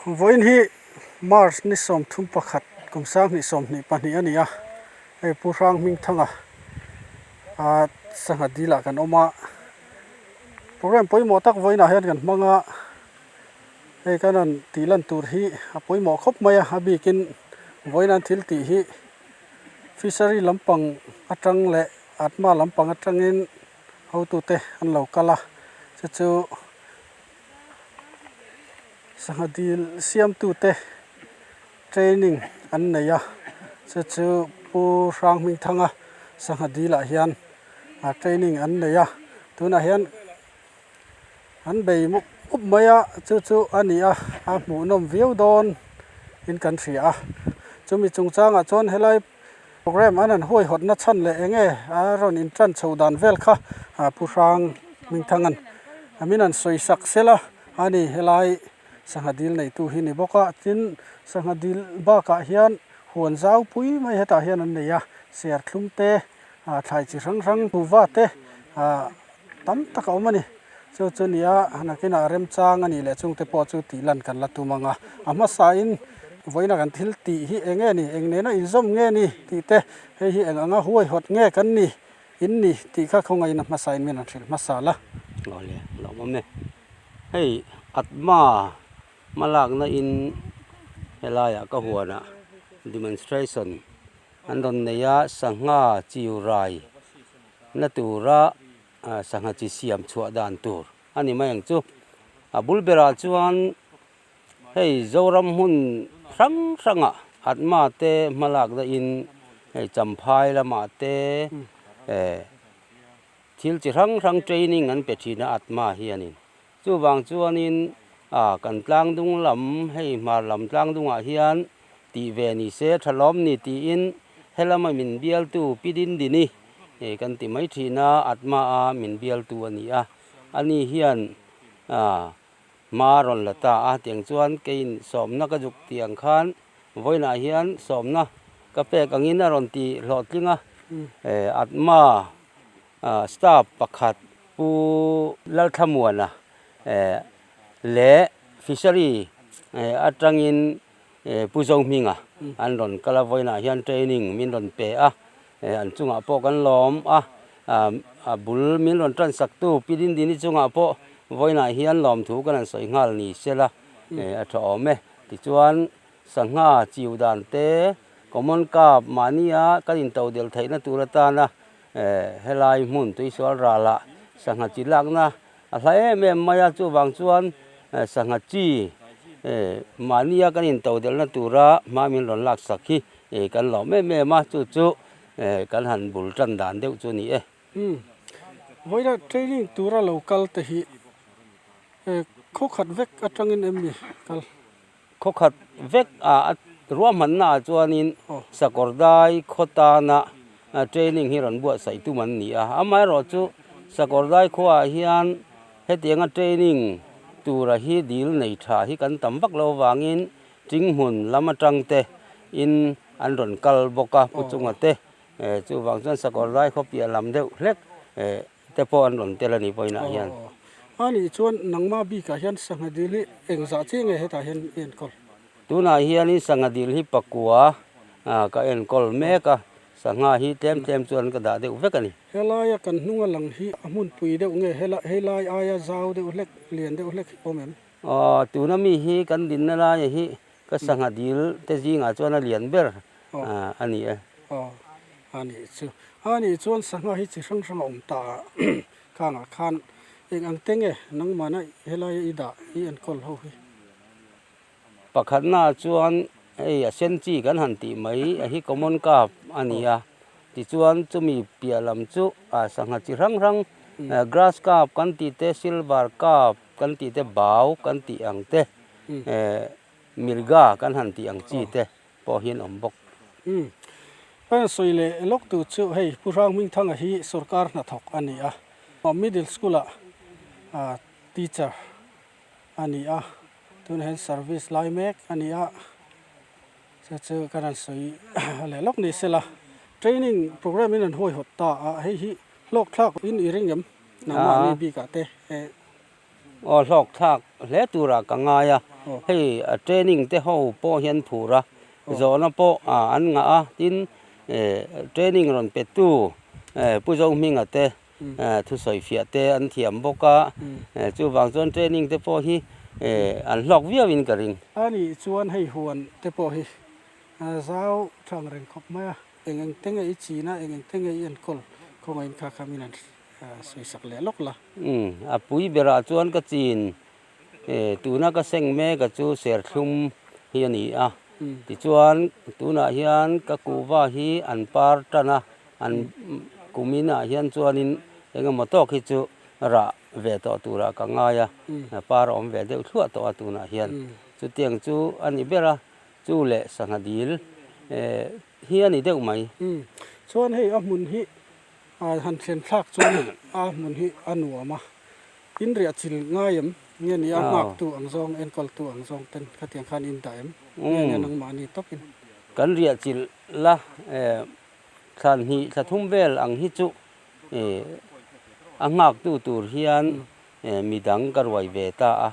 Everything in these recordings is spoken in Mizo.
Vawiin hi March ni 31 kum 2022 a ni a, hei Pu Hrang Hmingthanga a sangha dil ah kan awm a, program pawimawh tak vawiinah hian kan hmang a, hei kan rawn tih lan tur hi a pawimawh khawp mai a, a bikin vawiin an thil tih hi fishery lampang atang leh atma lampang atangin hotute an lo kal a, chu chu. Sangha dil siamtute training an nei a chu chu Pu Hrang Hmingthanga sangha dilah hian ah training an nei a tunah hian an bei mup mup mai a chu chu a ni a a hmuhnawm viau dawn in kan hria a chumi chungchangah chuan helai program an han huaihawtna chhan leh eng nge a rawn intan chho dan vel kha ah Pu Hrang Hmingthanga'n a min han sawi sak sel a a ni helai sangha dil neitu hi ni bawk a tin sangha dil bakah hian huan zau pui mai hetah hian an nei a serthlum te ah thlai chi hrang hrang kuhva te ah tam tak a awm a ni chu chu nia nakinah remchang a nih leh chungte pawh chu tih lan kan la tum ang a a hmasain vawiina kan thil tih hi eng nge ni eng nena inzawm nge ni tih te hei hi eng anga huaihawt nge kan ni in ni tih kha khawngaihna hmasain min rawn hrilh hmasa la. Awle lawm awm e hei atma hmalakna in helaiah ka huanah demonstration an rawn nei a sangha chiu rai na tura sangha chi siam chhuah dan tur a ni mai ang chu a bul berah chuan hei Zoram hmun hrang hrangah atma te hmalak dahin hei Champhai lamah te eh thil chi hrang hrang training an pe thin a atma hianin chuvang chuanin ah kan tlang dung lam hei hmar lam tlang dungah hian tih ve ni se tha lawm ni tiin helama min bialtu pi Dindini eh kan ti mai thin a atma a min bialtu a ni a ani hian ah hma rawn la ta a tiang chuan keiin sawmna ka zuk tih ang khan vawiinah hian sawmna ka pek angin a rawn ti hlawhtling a eh atma ah staff pakhat Pu Lalthlamuana eh leh fishery eh atangin eh Pu Zohminga an rawn kal a vawiinah hian training min rawn pe a eh an chungah pawh kan lawm a ah a bul min rawn tan sak tu Pi Dindini chungah pawh vawiinah hian lawmthu kan han sawi nghal ni sela eh a tha awm e tichuan sangha chiu dan te common cup mahnia kan intodelh theihna tur atana eh helai hmun tuisual ralah sangha chi lakna a hla em em mai a chuvang chuan eh sangha chi eh mahnia kan intodelhna tura hma min rawn lak sak hi eh kan lawm em em a chu chu eh kan han bul tan dan deuh chu a ni e. Umm vawilah training tura lo kal te hi eh khawkhat vek atangin em ni kal? Khawkhat vek a ruahmanna ah chuanin sakawr dai khaw tana training hi rawn buatsaih tum an ni a, amaherawhchu sakawr dai khuaah hian hetianga training tura hi dil nei tha hi kan tam vak lo avangin Tinghmun lam atang te in an rawn kal bawk a, Pu Chunga te chuvang chuan sakawr dai khaw piah lam deuh hlek te pawh an rawn tel a nih pawhin ah hian. Aw a nih chuan nangmah bikah hian sangha dil hi engzah chiah nge hetah hian i enkawl? Tunah hianin sangha dil hi pakua ka enkawl mek a, sangha hi tlem tlem chuan ka dah deuh vek a ni. Helaia kan hnunga lang hi a hmunpui deuh nge helai aia zau deuh hlek, lian deuh hlek hi awm em? Aw tuna mi hi kan dinna laia hi ka sangha dil te zingah chuan a lian ber a ni e. Aw a nih chu. A nih chuan sangha hi chi hrang hrang a awm ta a khangah khan eng ang te nge nangmahna helaia i dah i enkawl ho hi? Pakhatnaah chuan hei a sen chi kan han tih mai a hi common carp a ni a, tichuan chumi piah lam chu sangha chi hrang hrang grass carp kan tih te silver carp kan tih te bau kan tih ang te eh mirga kan han tih ang chi te pawh hi an awm bawk. Umm ka sawi leh lawk tur chu hei Pu Hrang Hmingthanga hi sorkar hnathawk a ni a, middle school ah teacher a ni a, tunah hian service lai mek a ni a, chu chu ka rawn sawi leh lawk ni sela training program in an huaihawt ta a, hei hi hlawk thlak in i ring em nangmahni bikah te eh. Aw hlawk thlak hle turah ka ngai a, hei training te ho pawh hian phur a, zawhna pawh an ngah a, tin training rawn pe tu Pu Zohminga te thusawi fiah te an thiam bawk a, chuvang chuan training te pawh hi an hlawk viau in ka ring. A nih chuan hei huan te pawh hi zau thang reng khawp mai a, eng eng te nge i chin a, eng eng te nge i enkawl khawngaihin kha kha min an sawisak leh lawk la. Umm, a pui berah chuan ka chin tuna ka seng mek a chu serthlum hi a ni a. Tichuan tunah hian ka kuhva hi an par tan a, an kuminah hian chuanin engemaw tawk hi chu rah ve tawh turah ka ngai a, par a awm ve deuh thluah tawh a tunah hian. Chutiang chu a ni ber a, chu leh sangha dil hi a ni deuh mai. Chuan hei a hmun hi A han thlen thlak chuan a hmun hi a nuam a, in riah chil ngai em? Nge ni a nghaktu ang zawng, enkawltu ang zawng ten khatiang khan in dah em? Nge ni a nangmahni tawpin? Kan riah chil la thla hnih thla thum vel ang hi chu a nghaktu tur hian midang ka ruai ve ta a,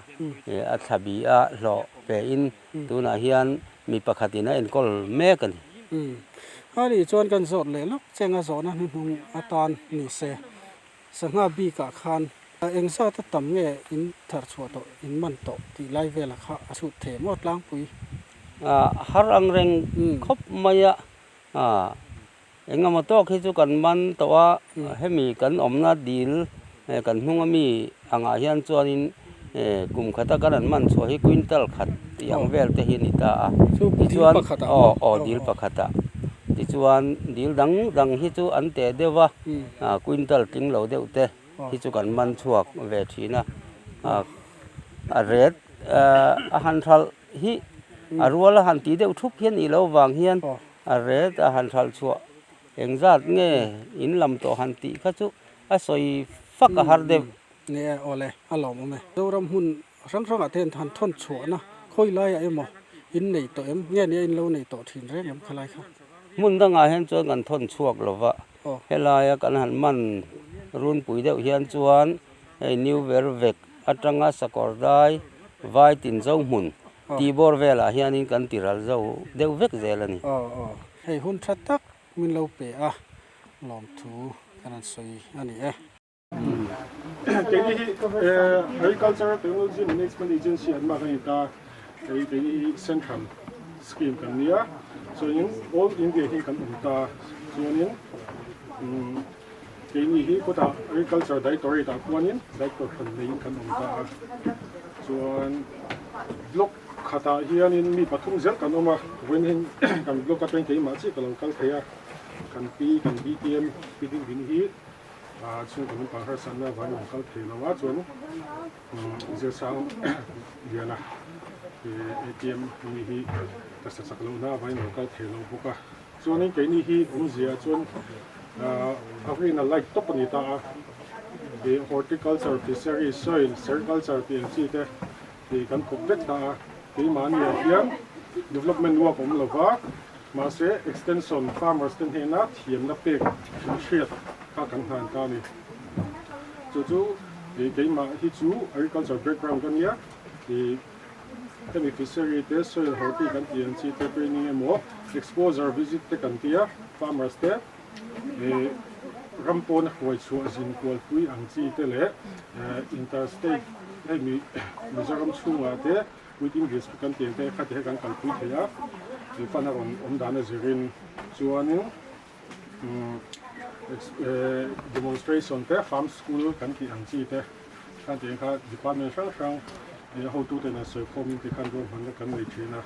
a thla bi a hlawh ve in tunah hian mi pakhatin a enkawl mek a ni. A nih chuan kan zawt leh lawk cheng a zawhna hnuhnung atan ni se, sangha bikah khan eng zat a tam nge in thar chhuah tawh, in man tawh tih lai vela kha a chhut thei maw tlangpui? Har ang reng khawp mai a, Engemaw tawk hi chu kan man tawh a, hemi kan awmna dil kan hnunga mi angah hian chuanin kum khata kan han man chhuah hi quintal khat tih ang vel te hi a ni ta a, tichuan aw aw dil pakhatah tichuan dil dang dang hi chu an teh deuh va quintal tling lo deuh te hi chu kan man chhuak ve thin a, a ret a han hralh hi a rual a han tih deuh thup hian nih loh vang hian. A ret a han hralh chhuah engzat nge in lam tawh han tih kha chu a sawi fak a har deuh. Ni e, awle, a lawmawm e. Zoram hmun hrang hrangah te hian han thawn chhuahna khawi laiah emaw in nei tawh em? Nge nia in lo nei tawh thin reng em khalai kha? Hmun dangah hian chuan kan thawn chhuak lo va, helaia kan han man runpui deuh hian chuan hei New Vervek atanga Sakawr Dai Vai Tin Zo hmun Tih bawr velah hianin kan ti ral zo deuh vek zel a ni. Aw aw, hei hun tha tak min lo pe a, lawmthu kan han sawi a ni e. Keini hi Agriculture Technology Management Agency an mah kan ni ta, hei keini hi Central Scheme kan nia, chuanin All India hi kan awm ta, chuanin keini hi khawtah Agriculture Directorate ah khuanin Director hran neiin kan awm ta a, chuan block khatah hianin mi pathum zel kan awm a, vawiin hi kan block atangin keimah chiah ka lo kal thei a, kan pi kan BTM pi ding ding hi ah chhungkaw naupang harsatna avangin a lo kal thei lo a, chuan zirsang liana ATM mi hi taksa chak lohna avangin a lo kal thei lo bawk a. Chuanin keini hi awmzia chuan a green a light tawp a ni ta a, ih horticulture, fishery, soil, sericulture tih ang chi te ih kan kawp vek ta a, keimahni ah hian development work awm lo va, mahse extension farmers te hnena thiamna pek thil hriat kha kan hnan ta a ni. Chu chu ih keimah hi chu agriculture background ka nia ih. Hemi fishery te soil horti kan tih ang chi te training emaw exposure visit te kan ti a, farmers te ih ram pawna hruai chhuah zin kualpui ang chi te leh inter state hemi Mizoram chhungah te within district kan tih ang te khati hi kan kalpui thei a, ih fund a rawn awm dan a zirin chuanin demonstration te farm school kan tih ang chi te khan tih ang kha department hrang hrang ih hotu te nen sawi khawm in tikhan ruahmanna kan nei thin a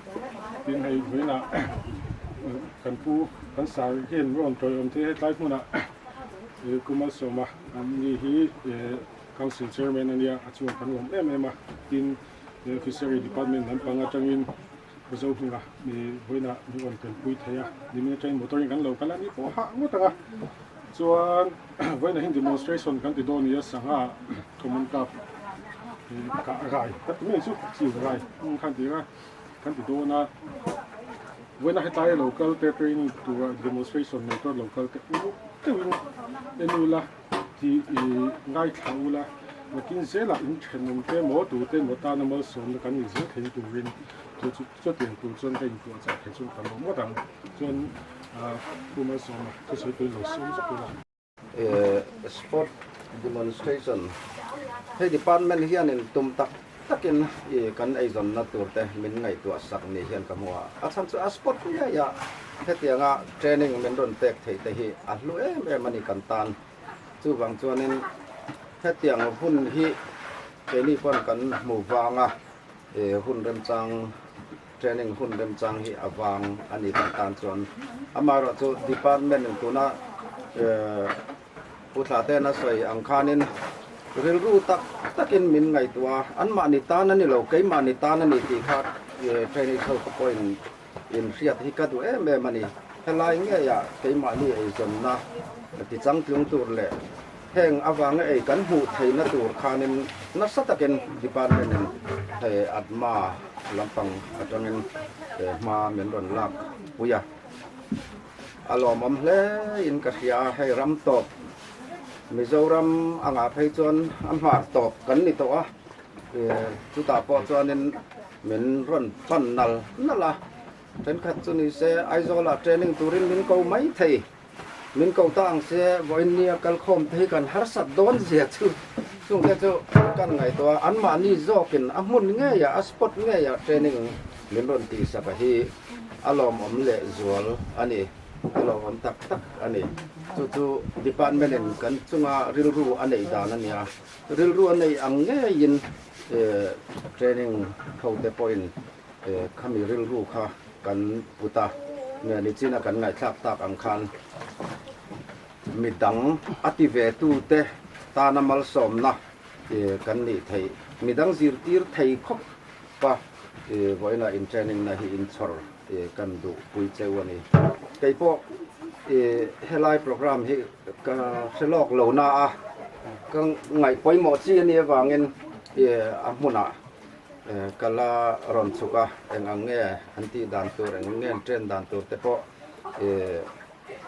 tin hei vawiinah kan pu kan sar hian rawn tawiawm te hetlai hmunah ih kum malsawma an ni hi ih council chairman ania a chuan kan lawm em em a tin fishery department lampang atangin Mizo hmunga mi vawiinah min rawn telpui thei a, nimin atangin motor in kan lo kal a ni pawh hah ngawt ang a. Chuan vawiinah hian demonstration kan ti dawn nia sangha common cup kah rai ka ti mai chu chiu rai khan ti a kan ti dawn a. Vawiinah hetlai lo kal te training tura demonstration nei tura lo kal te uluk deuhin en ula tih i ngaithla ula. Nakin zelah in thenawm te emaw tute emaw tana malsawmna kan nih zel theih turin chu chu chutiang tur chuan ka inpuahchah thei chu ka lawm ngawt ang. Chuan Pu Malsawma thusawi turin lo sawm zawk ila. Sport demonstration hei department hianin tum tak takin kan eizawnna turte min ngaihtuah sak ni hian ka hmu a, a chhan chu a sport ngei a hetianga training min rawn pek theih te hi a hlu em em a ni kan tan. Chuvang chuanin hetiang hun hi keini pawn kan hmu vang a, hun remchang training hun remchang hi a vang a ni kan tan chuan. Amaherawhchu department in tuna Pu Thlaten a sawi ang khanin rilru tak takin min ngaihtuah a, anmahni tan a ni lo, keimahni tan a ni tih kha training ho te pawhin Inhriat hi ka duh em em a ni. Helai ngeiah keimahni eizawnna tichangtlung tur leh heng avanga ei kan hmuh theihna tur khanin nasa takin department-in hei ADMA lampang atangin hma min rawn lak pui a. A lawmawm hle in ka hria a, hei ram tawp Mizoram angah phei chuan a hmar tawp kan ni tawh a, chutah pawh chuanin Min rawn pan nal nal a, thenkhat chu ni se Aizawlah training turin min ko mai thei. Min ko ta ang se vawiin nia kalkhawm te hi kan harsat dawn zia chu chungte chu kan ngaihtuah a, anmahni zawkin a hmun ngeiah a spot ngeiah training min rawn tihsak a hi a lawmawm leh zual a ni, a lawmawm tak tak a ni. Chu chu department in kan chunga rilru a neih dan a nia, rilru a neih ang ngeiin Training hote pawhin khami rilru kha kan put a, nichina kan ngaihthlak tak ang khan midang a ti ve tute tana malsawmna kan nih theih, midang zirtir thei khawp a vawiinah in training na hi in chhawr kan duh pui cheu a ni. Keipawh helai programme hi Ka hre lawk lo na a, ka ngaih pawimawh chi a nih avangin a hmunah ka la rawn chhuk a, eng ang nge an tih dan tur, eng ang nge an train dan tur te pawh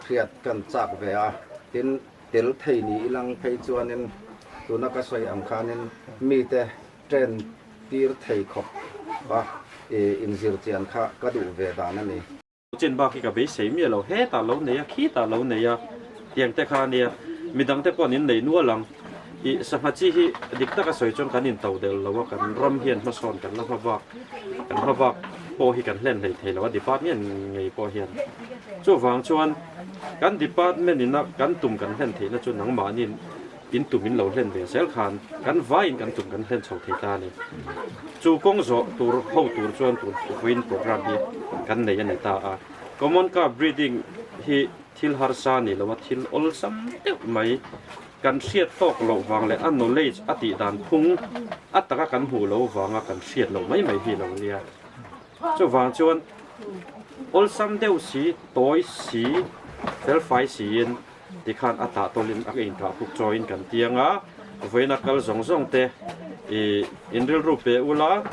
hriat kan chak ve a. Tin, tel thei ni ilang phei chuanin tuna ka sawi ang khanin mite train tir thei khawp a inzir chian kha ka duh ve dan a ni. Chen bak hi ka beisei miah lo, hetah lo nei a, khitah lo nei a, tiang te kha a nia. Midang te pawh an innei nual ang. Ih, sangha chi hi dik taka sawi chuan kan into del lo a, kan ram hian hmasawn kan la hma vak, kan hma vak pawh hi kan hlen hlei thei lo a, department ngei pawh hian. Chuvang chuan kan department ina kan tum kan hlen theihna chu nangmahniin in tum in lo hlen ve zel khan kan vaiin kan tum kan hlen chho thei ta a ni. Chu kawng zawh tur ho tur chuan tun vawiin program hi kan nei a ni ta a. Common carp breeding hi thil harsa ni lo a, thil awlsam deuh mai kan hriat tawk loh vang leh a knowledge a tih dan phung a taka kan hmuh loh vanga kan hriat loh mai mai hi lo nia. Chuvang chuan awlsam deuh si, tawi si, felfai siin Tikhan a tah tawlin a intah puk chawiin kan tiang a, vawiina kal zawng zawng te i in rilru pe ula,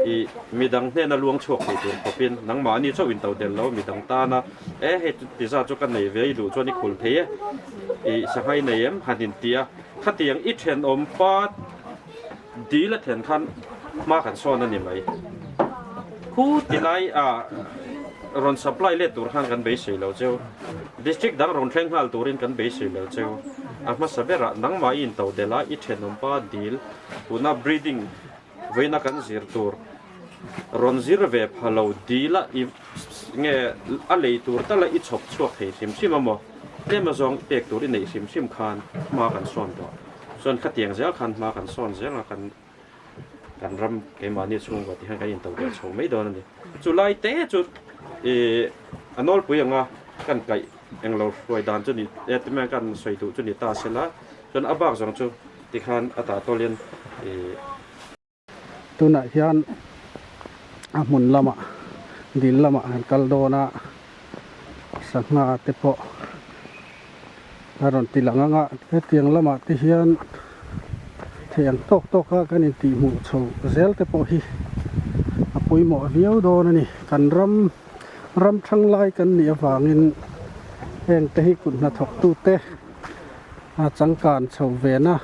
i midang hnena luang chhuak thei tur khawpin nangmahni chauh in to del lo, midang tana e hei ti zat chu ka nei ve i duh chuan i khul thei e, i sanghai nei em han in ti a, khatiang i thenawm pa dil a then khan hma kan sawn a ni mai. Khu tilai a rawn supply let tur khan kan beisei lo cheu. District dang rawn thleng nghal turin kan beisei lo cheu. A hmasa berah nangmah i into delh a, i thenawmpa dil tuna breeding vawiina kan zir tur rawn zir ve pha lo dil a i nge a lei tur tala i chhawp chhuak thei hrim hrim a maw? Tlem azawng pek tur i neih hrim hrim khan hma kan sawn tawh. Chuan khatiang zel khan hma kan sawn zel a, kan kan ram keimahni chhungkaw tih hian kan into leh chho mai dawn a ni. Chu lai te chu ih a nawlpui anga kan kaih englo hruai dan chu ni e ti mai kan sawi duh chu ni ta se la, chuan a bak zawng chu tikhan a tah tawlin ih. Tunah hian a hmun lamah dil lamah an kal dawn a, sangha te pawh a rawn ti lang ang a. Hetiang lamah te hian thei ang tawk tawk a kan intihhmuh chho zel te pawh hi a pawimawh viau dawn a ni. Kan ram ram thang lai kan nih avangin heng te hi kut hnathawk tute a changkan chho ve na.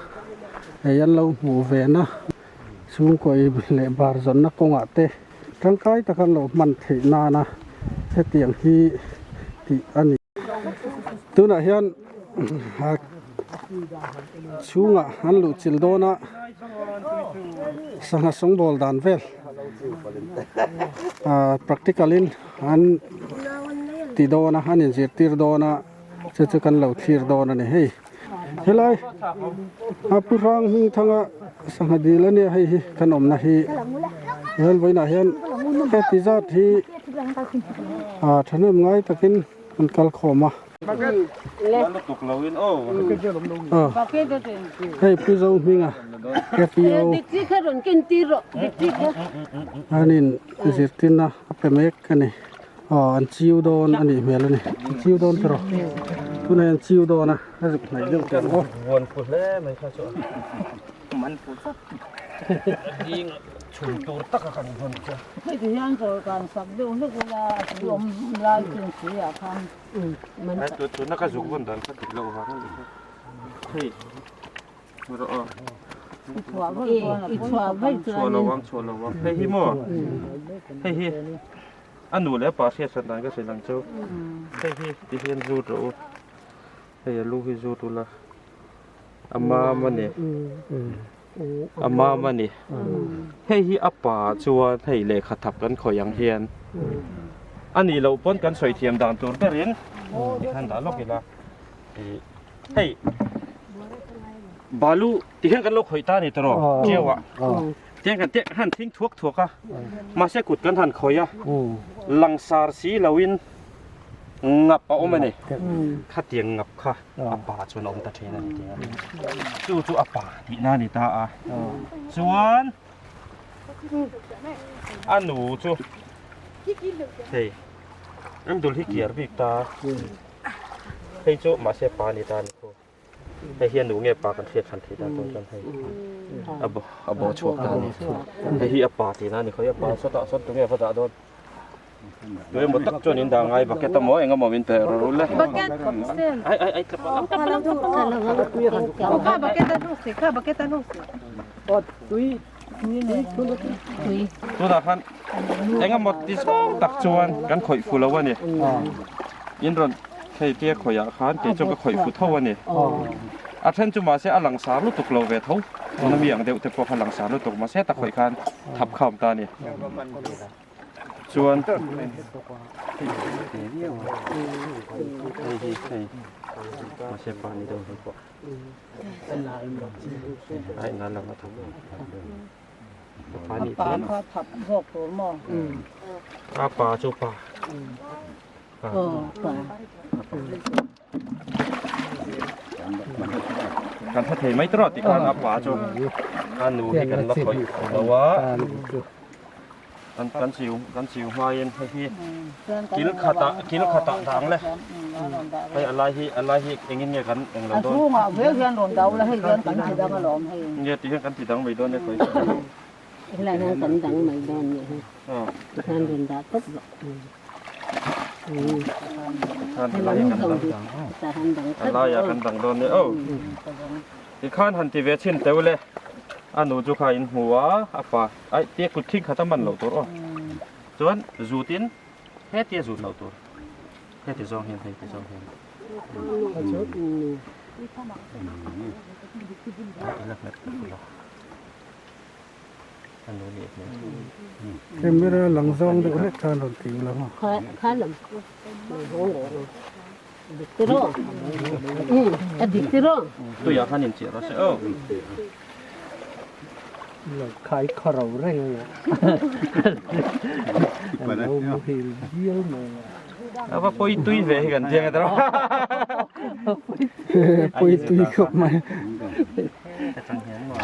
Hei an lo hmuh ve na chhungkaw leh bar zawnna kawngah te tangkai taka an lo hman theih nana hetiang hi tih a ni. Tunah hian chhungah an luh chilh dawn a sangha sawngbawl dan vel ah practical in an ti dawn a an inzirtir dawn a chu chu kan lo thlir dawn a ni hei. Helai a pu hrang hming thanga sangha dil ania hei hi kan awmna hi hel vawiinah hian heti zat hi ah thahnem ngai takin an kal khawm a. Hei pu zo hminga FEO anin zirtirna a pe mek a ni. Aw an chiu dawn a nih hmel a ni an chiu dawn tiraw tunah hian chiu dawn a a zuk hnaih deuh teh ang aw. Vuan phu hle mai kha chu man phu tlat ding chhun tur taka kan vawn chu. Hei ti hian chawl kan sak deuh hlek ila a tui awm lai chin si ah khan man tuna ka zuk vawn dan kha dik loh vang a nih kha hei rawh aw i chhuah vaih chuan chhuah lo ang chhuah lo ang hei hi maw hei hi A nu leh a pa hriat dan ka hrilh ang chu. Hei hi ti hian zut rawh u. Hei a lu hi zut ula. A mam a ni. A mam a ni. Hei hi a pa chuan hei lehkha thap kan khawih ang hian a nih loh pawn kan sawi thiam dan tur berin tikhan dah lawk ila. Hei balu ti hian kan lo khawih ta a ni tawh ṭiau ah. Tiang kan teh han thing thuak thuak a, mahse kut kan han khawih a, langsar si loin ngap a awm a ni. Khatiang ngap kha a pa chuan a awm ta thin a ni tih a. Chu chu a pa tihna a ni ta a. Chuan a nu chu hei an dul hi kiar bik ta, hei chu mahse pa a ni ta a ni khaw. Hei hi a nu nge pa kan hriat hran theih dan tur chuan hei a bo a bo chhuak ta a ni. Hei hi a pa tihna a ni khawi a pa sawtah sawn tunge va dah dawn. Tu emaw tak chuan in dah ngai bucket emaw eng emaw min pe rawh ru le. Bucket stand. Ai ai ai tlap a. Kha bucket a hnung si kha bucket a hnung si. Tunah khan eng emaw ti zawng tak chuan kan khawih fu lo a ni. In rawn hei tia khawih ah khan kei chuan ka khawih fu tho a ni. A then chu mahse a langsar lutuk lo ve tho. Tuna mi ang deuh te pawh kha langsar lutuk mahse ta khawih khan thap kham ta a ni. Chuan hei hi hei mahse pa ni deuh hei pawh. A pa kha thap zawk tur maw? A pa chu pa. Aw pa. Kan hre thei mai tawh tih khan a pa chu a nu hi kan la khawih lo a. Kan kan chiu kan chiu hmain hei hi kil khatah kil khatah dang le hei a lai hi a lai hi engin nge kan eng lo A dawn chhungah vel hian rawn dau la hei hian kan ti dang alawm hei. Nge ti hian kan ti dang mai dawn e khawi. Helai hian kan dang mai dawn nih hi. Tikhan rawn dah tawp rawh. Tikhan helai ah kan dang a lai ah kan dang dawn e aw. Tikhan han ti ve chhin teu le a nu chu kha in hmu a a pa ai tia kut thing khat a man loh tur aw chuan zut in hetia zut loh tur heti zawng hian hei ti zawng hian ila hmet tak ila a nu nih hmel. Camera lang zawng deuh hlek khan rawn ti ula maw. Kha lam hawng leh ang. Dik tiraw? Umm a dik tiraw? Tuiah khan in chiah rawh se aw. Lo khai khaw ro reng a nia. An lo muhil viau mai a. A va pawi tui ve hi kan thiang a tiraw. Pawi tui khawp mai. Hetiang hian maw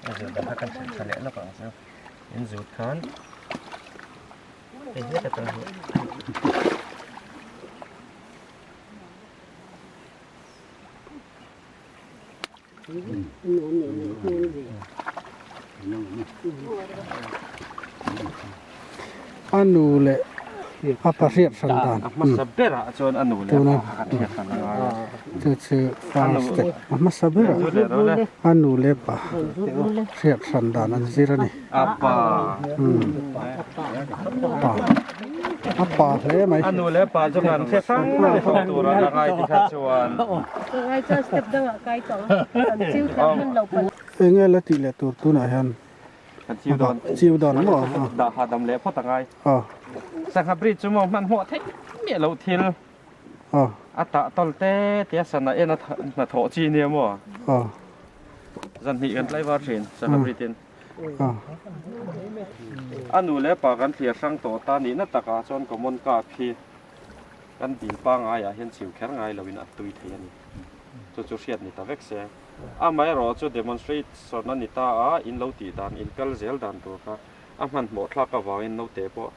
a zir dan kha kan hrilh tha leh lawk ang chu. In zut khan. Hei hlek atang hi. A nu leh A pa hriat hran dan. A hmasa berah chuan a nu leh a pa kha kan hriat hran a ngai a. Chu chu first step. A hmasa berah a nu leh pa hriat hran dan an zir a ni. A pa. Pa. A pa hle mai. A nu leh pa chu kan hre hrang reng tawh tur a la ngai tikha chuan. Ngai chuan step dangah kai tawh ang. Kan chiu thiam hman lo palh. Enge la tih leh tur tunah hian Kan chiu dawn. Chiu dawn maw? Dah hahdam leh phawt a ngai. Sangha bridge chu maw hmanhmawh theih miah loh thil. A tah tawl te te a sana en a hnathawh chi nia maw? Zan hnih kan tlaivar thin sangha bridge in. A nu leh pa kan thlir hrang tawh ta nihna takah chuan common cup hi kan dil pangaiah hian chiu kher ngai loin a tui thei a ni. Chu chu hriat ni ta vek se. Amaherawh chu demonstration a ni ta a, in lo tih dan, in kal zel dan tur kha a hmanhmawh thlak avangin naute pawh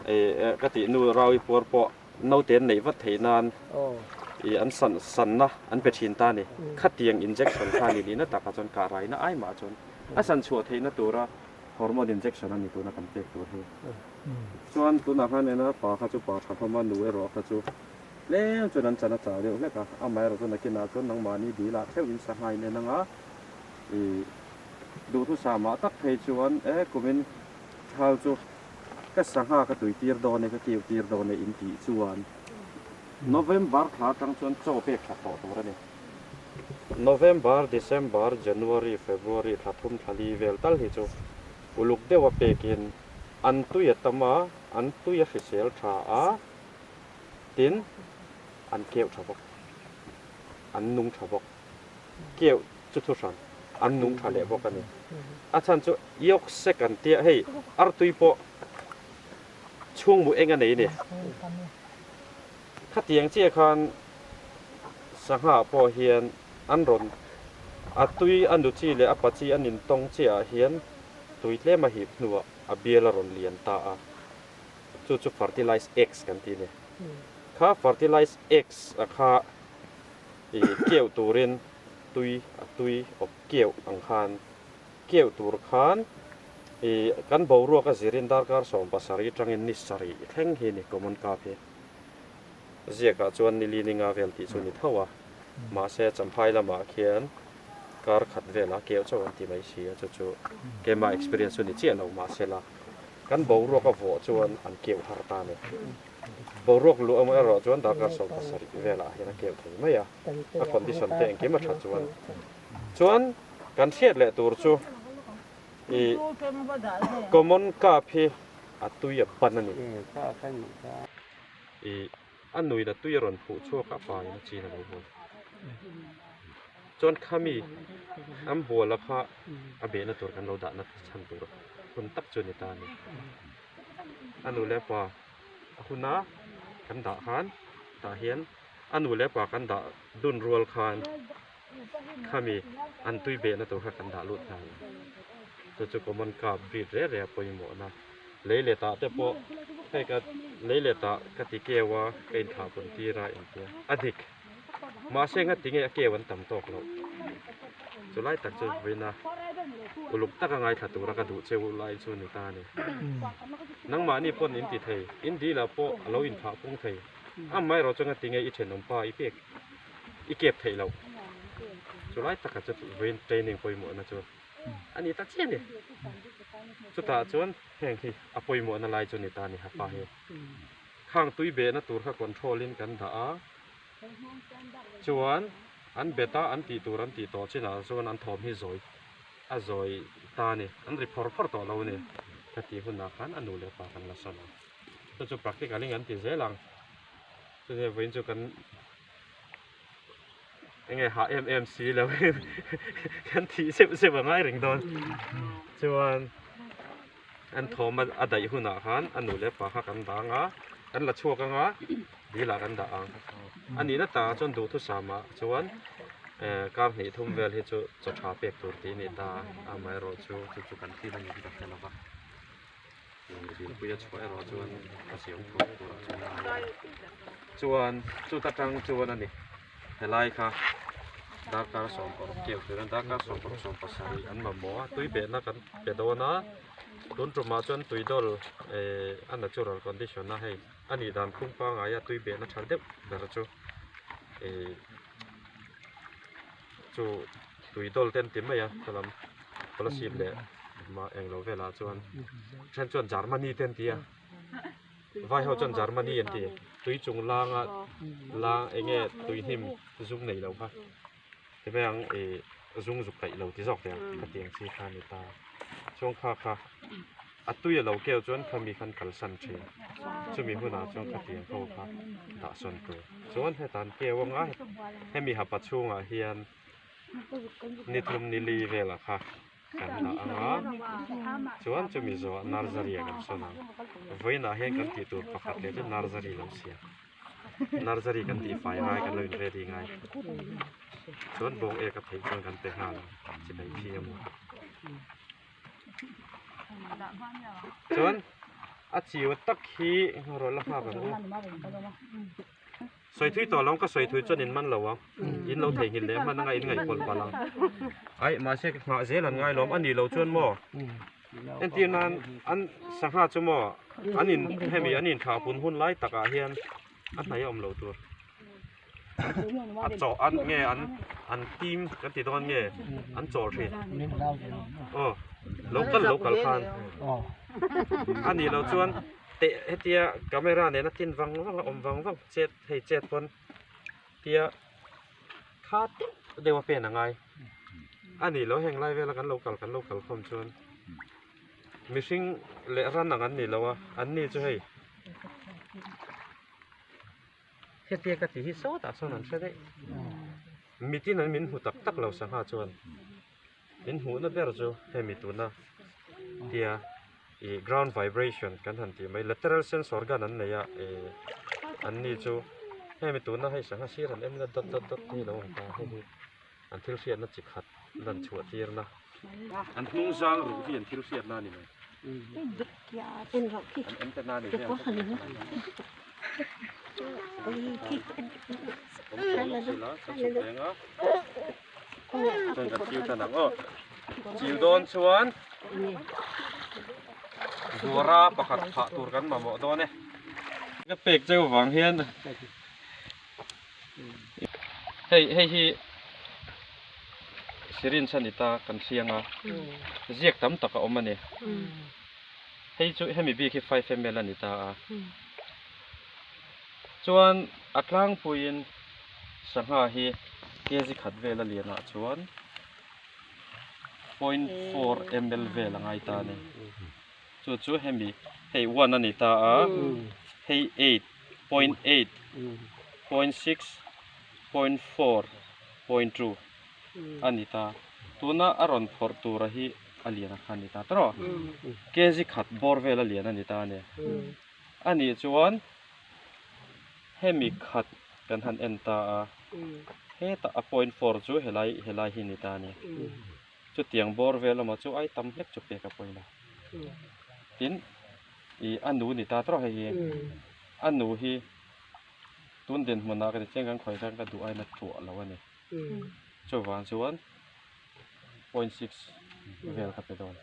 eh ka tih nu Raui puar pawh naute an neih vat theih nan ih an san sanna an pe thin ta a ni. Khatiang injection kha a ni nihna takah chuan kah raina ai mah chuan a san chhuah theihna tura hormone injection a ni tuna kan pek tur hi. Chuan tunah khan ena pa kha chu pa tha hlawm a, nu erawh kha chu Tlem chuan an chan a chau deuh hlek a, amaherawh chu nakinah chuan nangmahni dilah theuh in sangha in en anga i duhthusah mah tak phei chuan e kumin thal chu ka sangha ka tui tir dawn e ka kiu tir dawn e in tih chuan November thla atang chuan chaw pek that tawh tur a ni. November, December, January, February thla thum thla li vel tal hi chu uluk deuha pekin an tui a tam a, an tui a hrisel tha a. Tin, an keuh tha bawk. An nung tha bawk. Keuh chu thu hran, an nung tha leh bawk a ni. A chhan chu yolk sac an tia, hei artui pawh chhungmu eng a nei a ni. Khatiang chiah khan sangha pawh hian an rawn a tui a nu chi leh a pa chi an intawng chiah ah hian tui tlem a hip hnuah a bial a rawn lian ta a. Chu chu fertilize eggs kan ti a ni. Kha fertilize eggs a kha i keuh turin tui a tui awp keuh ang khan keuh tur khan i kan boruak a zirin darkar 17 atangin ni sarih thleng hi ni common carp hi. Ziakah chuan ni li ni nga vel tih chu ni tho a, mahse Champhai lamah khian kar khat velah keuh chauh an ti mai si a, chu chu keimah experience chu ni chiah lo mahse la. Kan boruak a vawh chuan an keuh har ta a ni. Boruak luh emaw erawh chuan darkar 17 velah hian a keuh thei mai a, a condition te engkim a that chuan. Chuan kan hriat leh tur chu i common carp hi a tui a ban a ni. I a nuin a tui a rawn phuh chhuak a, pa in a chin a lo hawn. Chuan khami an buala kha a behna tur kan lo dahna chhan tur hun tak chu a ni ta a ni. A nu leh pa a huna kan dah khan tah hian a nu leh pa kan dah dun rual khan khami an tui behna tur kha kan dah lut nghal a. Chu chu common carp breed reh reh a pawimawhna. Lei leh tah te pawh hei ka lei leh tah ka ti keu a ka inthlah pawn tir a intia a dik. Mahse nga tinge a keu an tam tawk loh. Chu lai tak chu vawiina uluk taka ngaithla tura ka duh cheu lai chu ni ta a ni. Nangmahni pawn in ti thei, in dil ah pawh a lo inthlah pung thei. Amaherawh chu nga tinge i thenawm pa i pek i kep theih loh. Chu lai taka chu vawiin training pawimawhna chu a ni ta chiah a ni. Chutah chuan heng hi a pawimawhna lai chu ni ta a ni hapa hi. Khang tui behna tur kha control in kan dah a. Chuan an bet a, an tih tur an tih tawh chinah chuan an thawm hi zawi a zawi ta a ni, an ri phawr phawr tawh lo a ni ka tih hunah khan a nu leh pa kan la sawn ang. Chu chu practical in kan ti zel ang. Chutih vawiin chu kan enge hah em em si lo in kan thih zeuh zeuh a ngai reng dawn. Chuan an thawm a daih hunah khan a nu leh pa kha kan dang a, kan la chhuak ang a, dil ah kan dah ang. A nihna takah chuan duhthusam ah chuan kar hnih thum vel hi chu chaw tha pek tur tih a ni ta a, amaherawh chu chu chu kan thil a ni hi ka hre lo va. Dilpui a chhuah erawh chuan a siam thuak turah chuan a ngai a. Chuan chuta tang chuan a ni helai kha darkar 16 keuh turin darkar 16 17 an mamawh a, tui behna kan pe dawn a. Tun tumah chuan tuidawl eh a natural condition a hei a nih dan phung pangngaia tui behna tha deuh ber chu eh chu tuidawl te an ti mai a salam kolasib leh mah englo velah chuan then chuan Germany te an ti a vai ho chuan Germany an ti tui chung langa lang enge tui hnim zung nei lo kha ti mai ang ih zung zuk kaih lo ti zawk teh ang ka ti ang chi kha a ni ta chuan kha kha a tui a lo keu chuan khami khan kalsan thin chumi hunah chuan khatiang ho kha dah sawn tur chuan heta an keu anga hemi hapa chhungah hian ni thum ni li velah kha kan dah anga chuan chumi zawhah nursery ah kan sawn ang vawiinah hian kan tih tur pakhat leh chu nursery lo siam. Nursery kan tih fai ngai kan lo in ready ngai chuan bawng ek a theih chuan kan pe nghal ang chibai phi emaw chuan a chiu tak hi rawh la nghak ang u sawi thui tawh lo ka sawi thui chuan in man lo ang in lo theihnghilh leh hman anga in ngaihpawlh palh ang aih mahse nghah zel an ngai lawm a nih loh chuan maw. Entir nan an sangha chu maw an in hemi an in thlah hun hun lai takah hian a hnaih a awm loh tur a chaw an nge an an team kan ti dawn nge an chawl thin aw lo kal lo kal khan a nih loh chuan teh hetia camera nena tin vang vang a awm vang vang chet hei chet pawn tia kha deuh deuh a pen a ngai. A nih loh heng lai vela kan lo kal kan lo kal khawm chuan mihring leh ran ang an ni lo a an ni chu hei hetia ka tih hi sawtah sawn an hre daih mitin an min hmu tak tak lo sangha chuan min hmuhna ber chu hemi tuna tia ih ground vibration kan han tih mai lateral sense organ an nei a ih an ni chu hemi tuna hei sangha sir han en ila dawt dawt dawt te hi a lo awm ta hei hi. An thil hriatna chi khat lan chhuah tirna. An hnung zang ruh hi an thil hriatna a ni mai. An antenna a ni vel bawk a ni. Awm tawh lawk sila, kan chhuk reng a. Chuan kan chiu tan ang aw. Chiu dawn chuan Buara pakhat phah tur kan mamawh dawn e. Ka pek cheu vang hian. Hei hei hi syringe a ni ta kan hriang a ziak tam tak a awm a ni hei chu hemi bik hi 5 ml a ni ta a chuan a tlangpuiin sangha hi kg khat vel a lianah chuan 0.4 ml vel a ngai ta a ni chu chu hemi hei one a ni ta a hei eight point eight point six point four point two a ni ta tuna a rawn phawrh tura hi a lian a kha a ni ta tawh kg khat bawr vel a lian a ni ta a ni a nih chuan hemi khat kan han en ta a hetah a point four chu helai helai hi a ni ta a ni. Chutiang bawr vel emaw chu ai tam hlek chu pek a pawi lo. Tin, ih a nu ni ta tawrh hei hi. A nu hi tun dinhmunah ka ti chiang kan khawi khan ka duh aina tuah lo a ni. Chuvang chuan 0.6 vel ka pe dawn.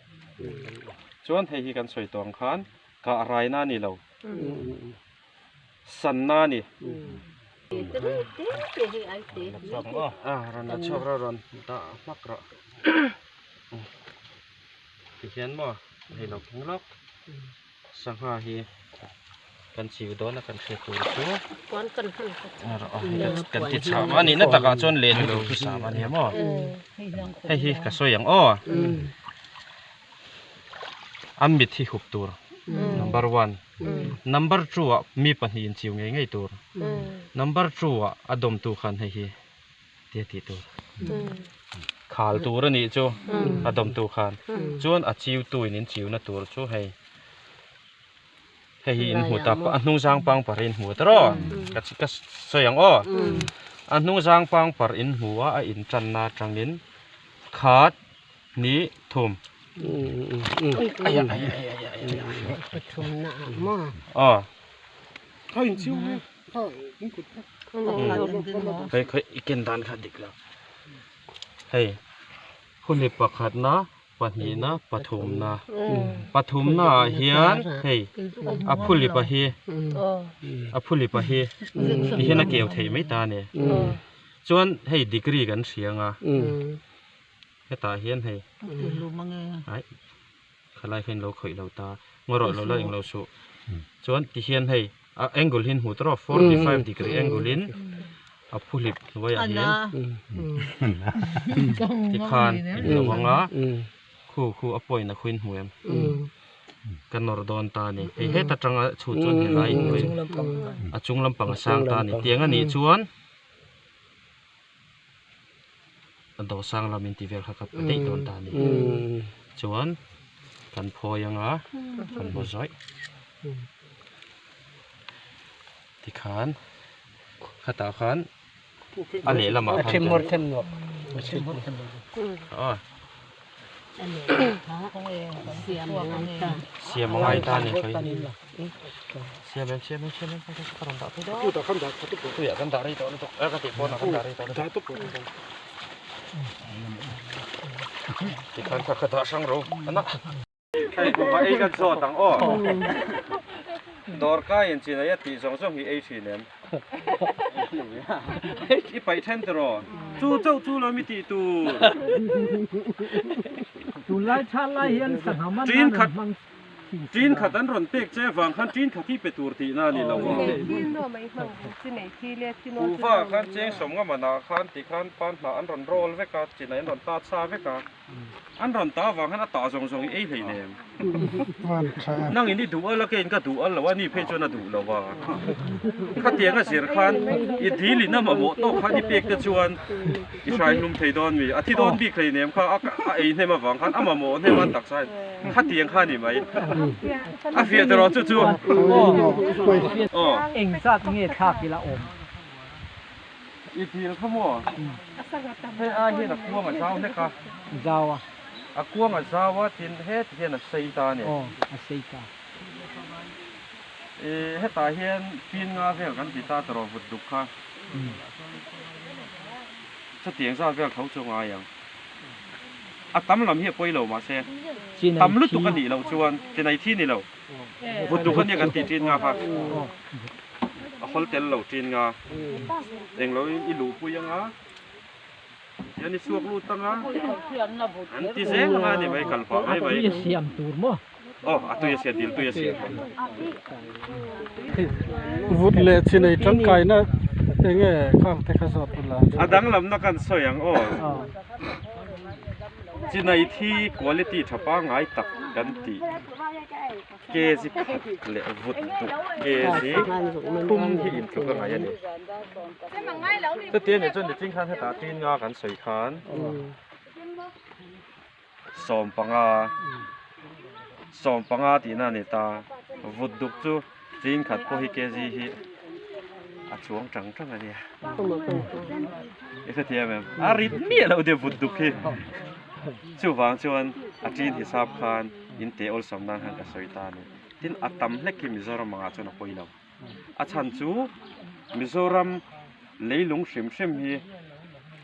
Chuan hei hi kan sawi tawh ang khan kah raina a ni lo. Sanna a ni. Rawn la chhuak rawh rawn dah hmak rawh. Tihian maw hei lo thleng lawk sangha hi kan chiu dawn a kan hriat tur chu kan ti chhah a nihna takah chuan len hi duhthusam a nia maw hei hi ka sawi ang aw. A mit hi hup tur number one number two ah mi pahnih in chiu ngei ngei tur number two ah a dawm tu khan hei hi tia tih tur khal tur a nih chu a dawm tu khan chuan a chiu tu in in chiu na tur chu hei hei hi in hmu ta a hnung zang pang par in hmu ta rawh ka ka sawi ang aw a hnung zang pang par in hmu a a in tan na atangin khat Ni thum. Aya aya aya aya aya. Pathum na ah maw. Aw. Kha in chiu he. Kha in kut kha. Hei kha i ken dan kha dik lo. Hei huli pakhat na Pahnihna, pathumna. Pathumna ah hian hei a phulipa hi a phulipa hi ti hian a keu theih mai ta a ni. Chuan hei degree kan hria ang a, hetah hian hei ai khalai kha in lo khawih lo ta, ngaw rawh lo la englo suh. Chuan ti hian hei a angle hi in hmu tawh rawh 45 degree angle in a phuhlip hnuaiah hian tikhan in lo ang a khu khu a point a khu in hmu em ka nawr dawn ta a ni hei heta tanga chhut chuan helai hnuai a chung lampang a sang ta a ni tiang a nih chuan a dawhsang lam in ti vel kha ka pe daih dawn ta a ni chuan kan phawi ang a kan hmu zawih tikhan khatah khan a lehlamah khan kan siam a ngai ta a ni siam em siam em siam em ka rawn dah phei dawn tuiah kan dah rei tawh lutuk a ka tih pawnah kan dah rei tawh lutuk tikhan kha ka dah hrang ro a na. Hei kuhva ei kan zawt ang aw. Dawrkai in chin aia tih zawng zawng hi ei thin em? I paih then tiraw? Chu chauh chu lo mi tih tur. Tunlai tha lai hian sangha man nan an hmang thin Tin khat an rawn pek che vang khan tin khat hi pe tur tihna a ni lo a. Kuhva khan cheng sawmnga manah khan tikhan pan hnah an rawn roll vek a, chinai an rawn tat sa vek a. An rawn ta avang hian a tah zawng zawng i ei hlei nem. Nang in i duh al a keiin ka duh al lo a, ni phei chuan a duh lo a. Khatiang a zir khan i dil in a mamawh tawk khan i pek te chuan i hrai hlum thei dawn mi. A thi dawn bik hlei nem kha a ei hnem avang khan a mamawh hnem a taksa in khatiang kha a ni mai. A fiah tawh chu chu. Aw. Engzat nge thlak ila awm? I dil kha maw? Hei ai hian a kuang a zau hlek a. Zau a. A kuang a zau a tin heti hian a sei ta a ni. Aw, a sei ta. I hetah hian pin nga vel kan ti ta tawh vut duk kha. Chutiang zat vel tho chu a ngai ang. A tam lam hi a pawi lo mahse tam lutuk a nih loh chuan chinai thi ni lo. Vut duk a nia kan tih ṭin nga kha. A hawl tel lo ṭin nga. Englo i luhpui anga hian i chhuak lut anga an ti zel anga ni mai kal pah mai mai. A tui a siam tur maw? Aw a tui a siam dil tui a siam. Vut leh chinei tangkaina enge khang te kha zawt ula. A danglamna kan sawi ang aw. Chinei thi quality tha pangngai tak kan tih. Kg khat leh vut duk kg thum hi intluk a ngaih a ni. Chuti a nih chuan nichin khan hetah tin nga kan sawi khan 15 15 tihna a ni ta. Vut duk chu tin khat pawh hi kg hi a chuang tang tang a nia. I hrethiam em? A rit miah loh deuh vut duk hi. Chuvang chuan a tin hisap khan in teh awlsam nan khan ka sawi ta a ni. Tin, a tam hlek hi Mizoram angah chuan a pawi lo. A chhan chu Mizoram leilung hrim hrim hi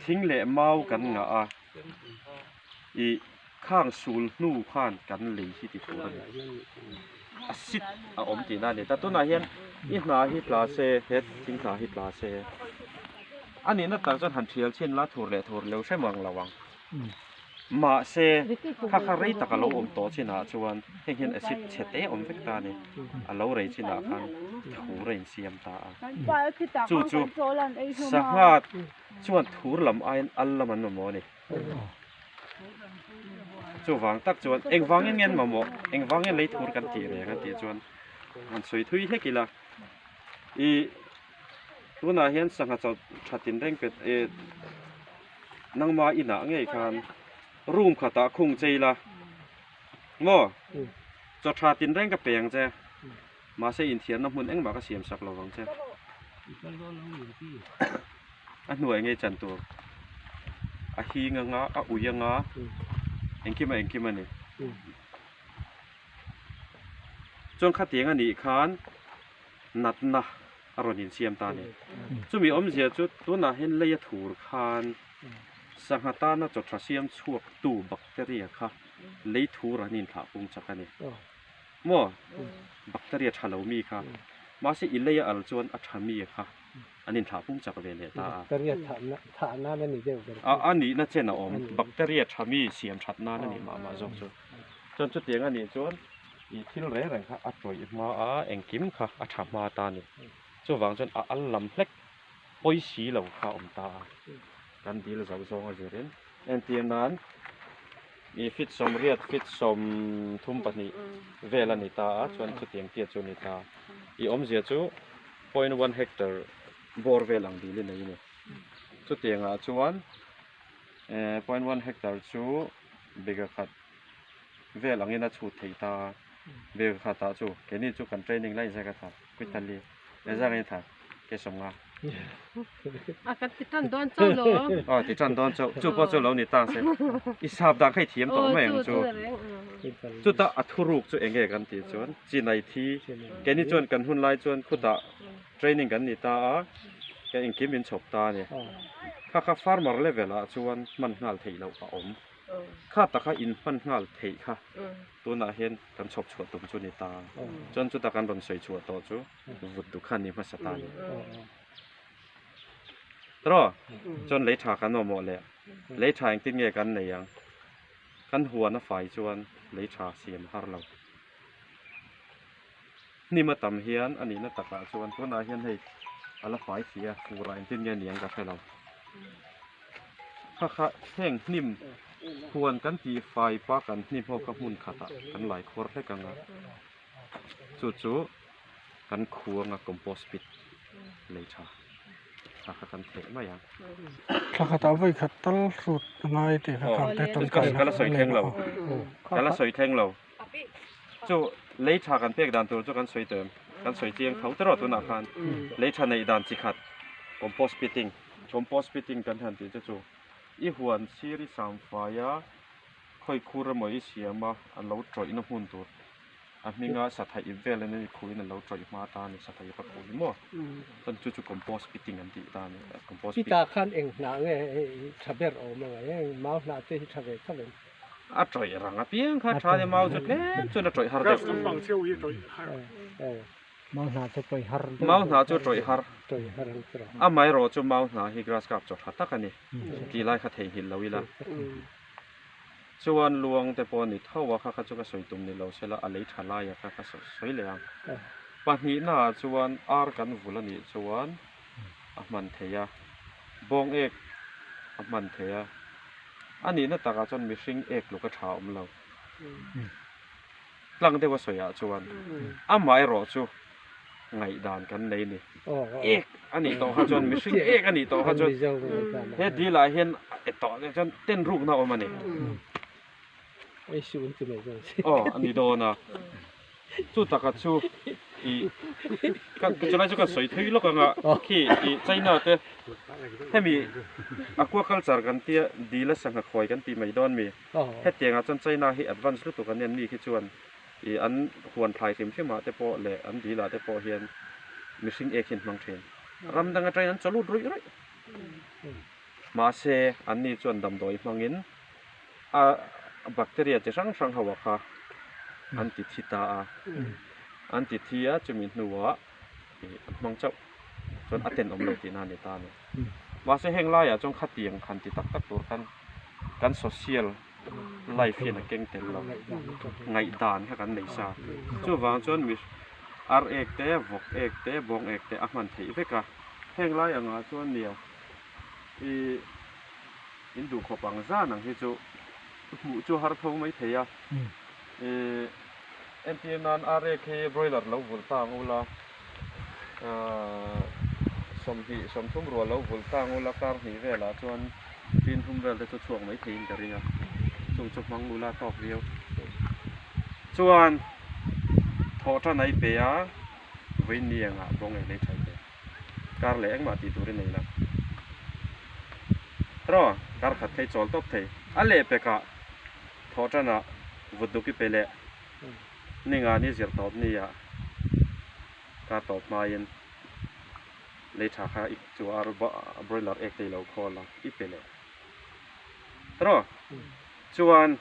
thing leh mau kan ngah a, ih khang sul hnu khan kan lei hi ti tur a ni. A sit a awm tihna a ni ta. Tunah hian i hna hi tla se, he thing hna hi tla se, a nihna tak chuan han thial chhin la thur leh thur lo hre mang lo ang. Mahse, kha kha rei tak a lo awm tawh chinah chuan heng hian acid chhe te awm vek ta a ni. A lo rei chinah khan thur a insiam ta a. Chu chu sangha chuan thur lam aiin al lam an mamawh a ni. Chuvang tak chuan engvangin nge an mamawh, engvangin lei thur kan tih reng a tih chuan han sawi thui hlek ila. Ih tunah hian sangha chaw tha tinreng pe eh. Nangma inah ngei khan room khatah khung che ila maw chaw tha tinreng ka pe ang che mahse inthiarna hmun engmah ka siam sak lo vang che a hnuai ngei chan tur a hing anga a ui anga engkim a engkim a ni chuan khatiang a nih khan natna a rawn insiam ta a ni. Chumi awmzia chu tunah hian lei a thur khan sangha tana chaw tha siam chhuaktu bacteria kha Lei thur an inthlah pung chak a ni. Maw? Bacteria tha lo mi kha. Mahse i lei a al chuan a tha mi kha an inthlah pung chak ve leh ta a. Bacteria thahna thah nan a ni deuh ber. A a nihna chen a awm. Bacteria tha mi siam that nan a nih mah mah zawk chu. Chuan chutiang a nih chuan i thil reng reng kha a tawih hma a, engkim kha a tha hma ta a ni. Chuvang chuan a al lam hlek pawi si lo kha a awm ta a. Kan dil zo zawng a zirin entir nan i fit sawmriat fit sawm thum pahnih vel a ni ta a chuan chutiang tia chu a ni ta i awmzia chu point one hectare bawr vel ang dil i nei a ni chutiang ah chuan eh point one hectare chu bega khat vel angin a chhut thei ta a bega khat ah chu keini chu kan training lai zek a tha kuitali. Ezang in tha ke sawm nga. A kan ti tan dawn chauh lo. Aw ti tan dawn chauh. Chu pawh chu lo ni ta se. I sap dan kha i thiam tawh mai ang chu. Chuta a thuruk chu enge kan tih chuan chinai thi keini chuan kan hun lai chuan khutah training kan ni ta a ka engkim in chhawp ta a ni. Kha kha farmer level ah chuan hman nghal theih loh a awm. Kha taka in hman nghal theih kha tunah hian kan chhawp chhuah tum chu ni ta. Chuan chuta kan rawn sawi chhuah tawh chu vut duh kha ni hmasa ta ni. Tawh chuan lei tha kan awmawh leh lei tha engtin nge kan nei ang? Kan huan a fai chuan lei tha siam har lo. Hnim a tam hian a nihna takah chuan tunah hian hei a la fai si a, furah engtin nge ni ang ka hre lo. Kha kha heng hnim huan kan tih fai pa kan hnim ho kha hmun khatah kan lai khuar hlek ang a, chu chu kan khuanga compost pit lei tha kha kha kan theh mai ang. Thla khatah vawi khat tal hrut a ngai tih kha kang te tangkaina Ka la sawi thleng lo, ka la sawi thleng lo. Chu lei tha kan pek dan tur chu kan sawi tawh em? Kan sawi chiang tho tawh tunah khan lei tha neih dan chi khat compost pitting. Compost pitting kan han tih chu chu i huan sir i sam fai a khawi khur emaw i siam a a lo tawihna hmun tur a hminga sathaih ip vel in i khuin a lo tawih hma ta a ni sathaih ip a khui maw chuan chu chu compost pitting an tih ta a ni compost pit. Pitah khan eng hnah nge tha ber awm ang a eng mau hnah te hi tha ve tho em? A tawih rang apiang kha tha nia mau chu tlem chuan a tawih har deuh. Mau hna chu tawih har deuh. Mau hna chu tawih har. Amaherawh chu mau hna hi grass carp chaw tha tak a ni. Tih lai kha theihnghilh lo ila. Chuan luang te pawh a ni tho a kha kha chu ka sawi tum ni lo sela a lei tha lai a kha ka sawi leh ang. Pahnihna ah chuan ar kan vul a nih chuan a hman thei a, bawng ek a hman thei a. A nihna takah chuan mihring ek tluk a tha awm lo. Tlang deuh a sawi ah chuan amaherawh chu ngaihdan kan nei ni. Ek a nih tawh kha chuan mihring ek a nih tawh kha chuan he dil ah hian e tawh chuan ten rukna a awm a ni. Aw a ni dawn a. Chu taka chu i ka chulai chu ka sawi thui lawk anga khi i China te hemi aquaculture kan tia dil a sangha khawi kan tih mai dawn mi hetiang ah chuan China hi advance lutuk an en mi khi chuan i an huan thlai hrim hrim ah te pawh leh an dil ah te pawh hian mihring ek hi an hmang thin ram dang atangin an chaw lut ruih ruih mahse an ni chuan damdawi hmangin a bacteria chi hrang hrang ho ah kha an ti thi ta a, an ti thi a chumi hnuah ih an hmang chauh chuan a tenawm lo tihna a ni ta a ni. Mahse heng laiah chuan khatiang han ti tak tak tur khan kan social life hian a keng tel lo, ngaihdan kha kan nei sa. Chuvang chuan mi ar ek te, vawk ek te, bawng ek te a hman theih vek a, heng lai angah chuan nia ih. In duh khawp ang zan ang hi chu hmuh chu har tho mai thei a. Ih entir nan arek hi broiler lo vulh ta ang ula, sawmhnih sawmthum rual lo vulh ta ang ula kar hnih velah chuan tin thum vel te chu chhuak mai theiin ka ring a, chung chu hmang ula tawk viau. Chuan thawh tan a i pe a, vawiin ni engah bawng ei lei tha i pe. Kar leh engmah tih tur i nei lo. Tiraw, kar khat phei chawl tawp thei. A leh pekah thawh tanah vut duk i pe leh. Ninga ni zir tawp ni ah kar tawp hmain lei tha kha i chu ar broiler ek te i lo khawl a, i pe leh. Tiraw, chuan.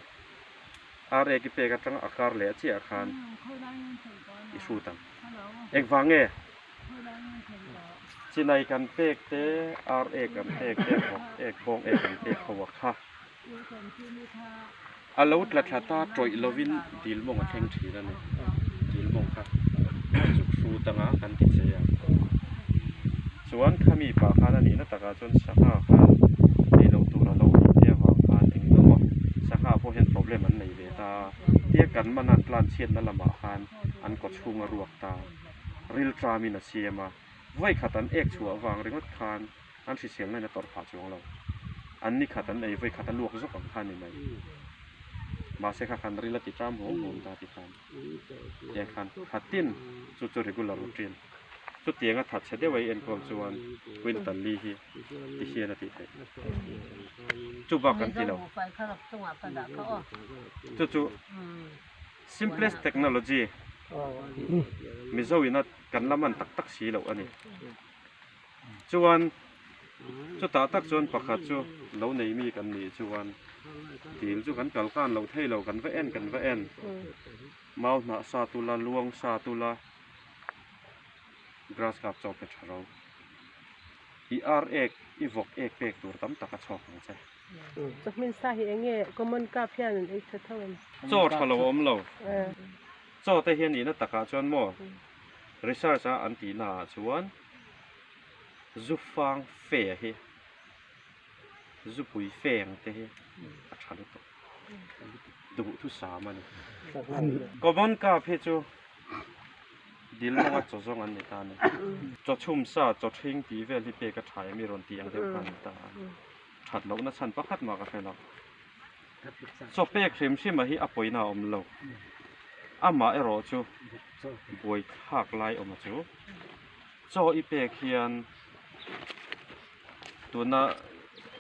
Ar ek i pek atanga a kar leh chiah khan i hrut ang. Engvang nge? Chinai kan pek te, ar ek kan pek te, vawk ek, bawng ek kan pek ho a kha. A lo tla thla ta tawih lovin dil mawng a thleng thin a ni. Dil mawng kha chuk hrut anga kan ti che a. Chuan khami pah khan a nihna takah chuan sangha khan ei loh tur a lo ei te avang khan eng emaw sangha pawh hian problem an nei ve ta a. Tia kan man an tlan chhiatna lamah khan an kaw chhung a ruak ta. Ril tram in a siam a. Vawi khat an ek chhuah avang ringawt khan an hriselna in a tawrh phah chuang lo. An ni khat an ei vawi khat a luak zawk ang kha a ni mai. Mahse kha khan ril a ti tram huam huam ta ti khan tiang khan khatin chu chu regular routine chutiang a thatchhe deuh a i enkawl chuan quintal li hi ti hian a tih theih. Chu bak kan ti lo. Chu chu simplest technology Mizo ina kan la man tak tak si loh a ni. Chuan chutah tak chuan pakhat chu lo nei mi kan nih chuan dil chu kan kal kan lo thei lo kan va en kan va en mau hnah sa tula luang sa tula grass cup chaw pe tha ro i ar ek i vawk ek pek tur tam tak a chhuak ang che. Chawhmin sa hi eng nge common cup hian an ei tha tho em? Chaw tha lo a awm lo. Chaw te hian nihna takah chuan maw research a an tihna ah chuan zu fang fe hi zupui feng te hi a tha lutuk duh thusam a ni. Common cup hi chu dil mawnga chaw zawng an ni ta a ni. Chaw chhum sa chaw ṭhing tih vel hi pek a tha em i rawn tih ang deuh kha a ni ta a. That lohna chhan pakhat mah ka hre lo. Chaw pek hrim hrim a hi a pawina a awm lo. Amah erawh chu buai thlak lai awm a chu. Chaw i pek hian tuna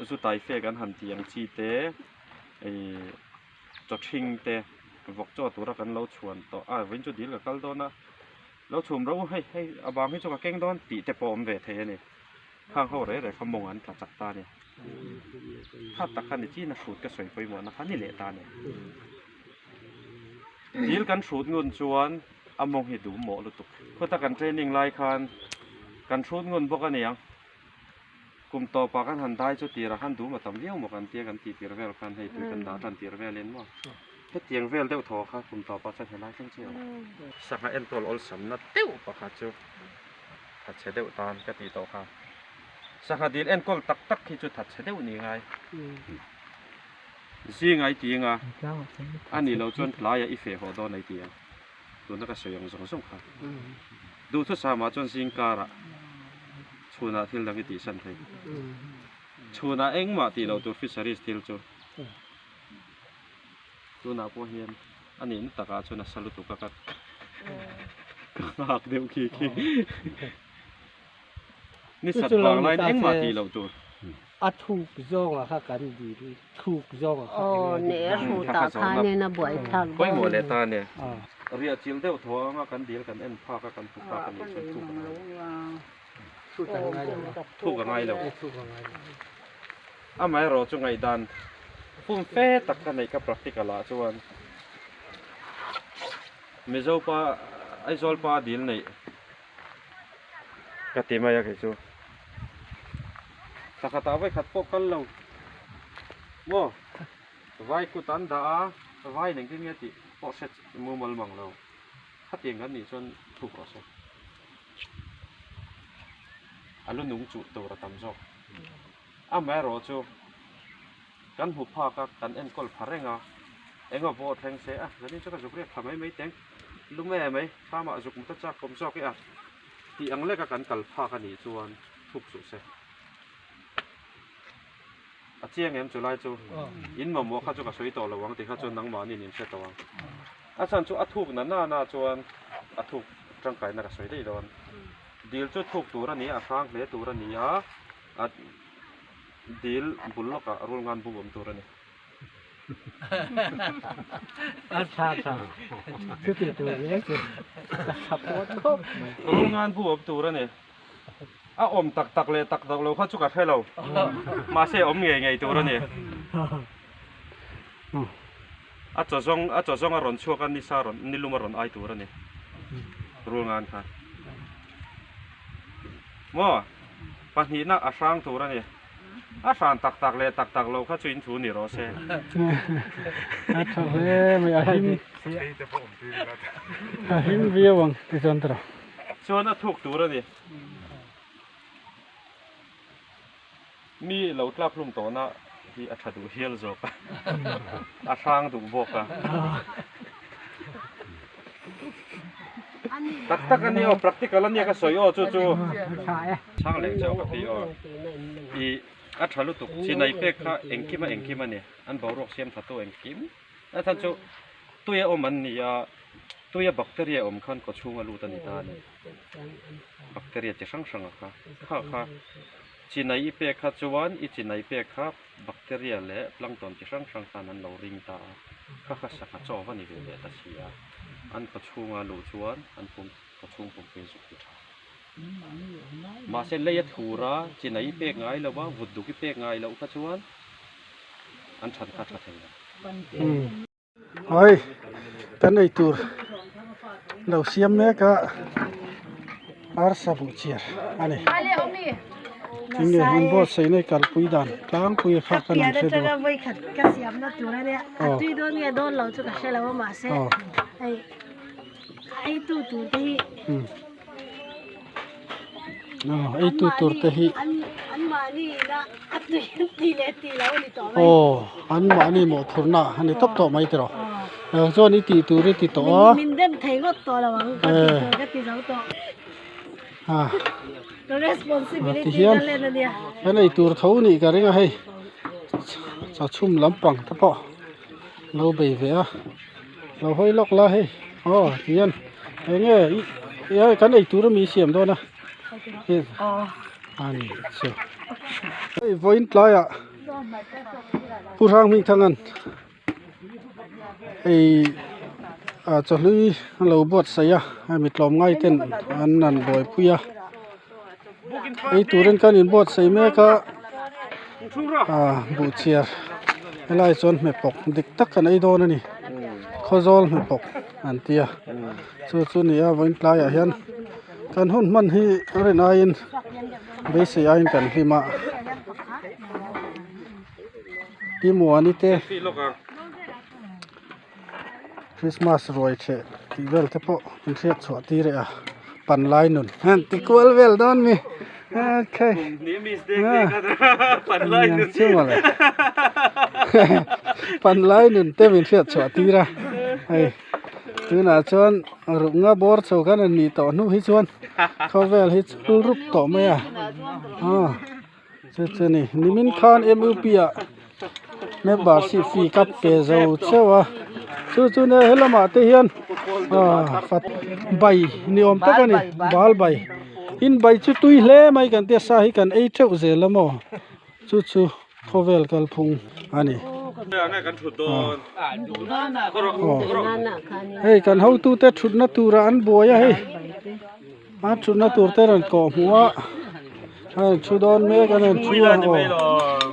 zu tai fek an han tih ang chi te ih chaw ṭhing te vawk chaw tura kan lo chhuan tawh a vawiin chu dil ka kal dawn a lo chhum ro hei hei a bang hi chu ka keng dawn tih te pawh a awm ve thei a ni. Khang ho reh reh kha mawng an tla chak ta a ni. Kha tak kha ni chin a hrut ka sawi pawimawhna kha ni leh ta a ni. Dil kan hrut ngun chuan a mawng hi dum mawh lutuk. Khuata kan training lai khan kan hrut ngun bawk a niang. Kum tawpah kan han dai chu tirah khan dum a tam viau maw kan tia kan tih tir vel khan hei tui kan dah tan tir velin maw. Hetiang vel deuh thaw kha kum tawpah chuan helai thleng chiah ang. Sangha enkawl awlsamna deuh pakhat chu. Thatchhe deuh tan ka tih tawh kha. Sangha dil enkawl tak tak khi chu thatchhe deuh ni ngai. Zing ai ti anga a nih loh chuan tlaiah i feh haw dawn ai ti ang. Tuna ka sawi ang zawng zawng kha. Duhthusam ah chuan zing karah chhunah thil dang i tihsan thei. Chhunah engmah tih loh tur fisheries thil chu. Tunah pawh hian a nihna takah chuan a sa lutuk a ka nghak deuh khi khi. Ni sat vang laiin engmah tih loh tur. A thuk zawnga kha kan dil thuk zawnga kha eng nge a dik Kha kha zawhna pawimawh leh ta a ni. Riah chil deuh thaw anga kan dil kan en phak a kan hmu phak a nih chuan thuk a ngai lo. Thuk a ngai lo. Amaherawh chu ngaihdan pum fe tak ka neih ka practical ah chuan Mizo pa Aizawl pa dil neih ka ti mai a kei chu. Thla khatah vawi khat pawh kal lo maw vai kut an dah a vai engtin nge tih pawh hre mumal mang lo khatiang kan nih chuan thuk rawh se. A lu nung chuh tur a tam zawk. Amaherawh chu kan hmu phak a, kan enkawl pha reng a, eng aw pawh thleng se a, zanin chu ka zuk riak thla mai mai teng, lum e mai, thlamah zuk mut a chak kawm zawk e a, tih ang leka kan kal phak a nih chuan thuk suh se. A chiang em chu lai chu in mamawh kha chu ka sawi tawh lo ang tih kha chuan nangmahniin in hre tawh ang. A chhan chu a thuk na na na chuan a thuk tangkaina ka sawi daih dawn. Dil chu thuk tur a ni a, a hrang hle tur a ni a, a dil bul lawkah rul ngan bu awm tur a ni. A tha tha chuti tur reng chu ka tha pawh tawp mai. Rul ngan bu awm tur a ni. A awm tak tak leh tak tak lo kha chu ka hre lo. Mahse awm ngei ngei tur a ni. A chaw zawng a chaw zawng a rawn chhuak a nisa rawn nilum a rawn ai tur a ni rul ngan kha. Maw pahnihna a hrang tur a ni. A hran tak tak leh tak tak lo kha chu in thu ni rawh se. A tha hle mai a him a him viau ang ti chuan tawh. Chuan a thuk tur a ni. Mi lo tlak hlum tawhna hi a tha duh hial zawk a, a hrang duh bawk a. Tak tak a nia aw, practical a nia ka sawi aw chu chu. Chhang leh chauh ka ti aw. I a tha lutuk, chinai pek kha engkim a engkim a ni, an boruak siam tha tu engkim. A chhan chu tuia awm an ni a, tuia bacteria awm khan kawchhung a lut a ni ta a ni. Bacteria chi hrang hrang a kha, kha kha chinai i pek kha chuan i chinai pek kha bacteria leh plankton chi hrang hrang khan an lo ring ta a, kha kha sangha chaw va ni ve leh ta si a, an kawchhunga luh chuan an pum kawchhung pumpui zuk ti tha. Mahse lei a thur a, chinai i pek ngai lo a, vut duk i pek ngai loh kha chuan an that kha tha thei lo. Hei kan ei tur lo siam mek a arsa buh chiar a ni tinge in buatsaih na i kalpui dan tlangpui a kha kan han hre duh a aw. Eitu tur te hi aw an mahni mawhphurhna a ni tawp tawh mai tiraw chuan i tih tur i ti tawh a tihian kan eitur tho nih ka ring a hei chawchhum lampang te pawh lo bei ve a. Lo hawi lawk la hei aw tihian eng nge ih kan ei tur ami siam dawn a a ni chu hei vawiin tlaiah Pu Hrang Hmingthanga'n ei ah chawhlui a lo buatsaih a hemi tlawmngai ten an rawn buaipui a ei turin kan inbuatsaih mek a ah buhchiar helaiah chuan hmepawk dik tak kan ei dawn a ni khawzawl hmepawk an tia chu chu ni a vawiin tlaiah hian kan hun hman hi a rin aiin beisei aiin kan hlim a pi muani te. Christmas ruai theh tih vel te pawh an hriat chhuah tir eh a panlai nun han ti kual vel dawn mi okay panlai nun te min hriat chhuah tir a hei tunah chuan ruk nga bawr chho khan an nih tawh hnu hi chuan khawvel hi chul rup tawh mai a aw. Chu chu ni nimin khan M U P ah membership fee ka pe zo cheu a chu chu nia helamah te hian ah fat bai ni awm tak a ni bal bai in bai chu tui hle mai kan tia sa hi kan ei teuh zel a maw chu chu khawvel kalphung a ni hei kan hotute thutna turah an buai a hei. A thutna tur te rawn kawh hmuh a a rawn thu dawn mek a rawn thu a aw.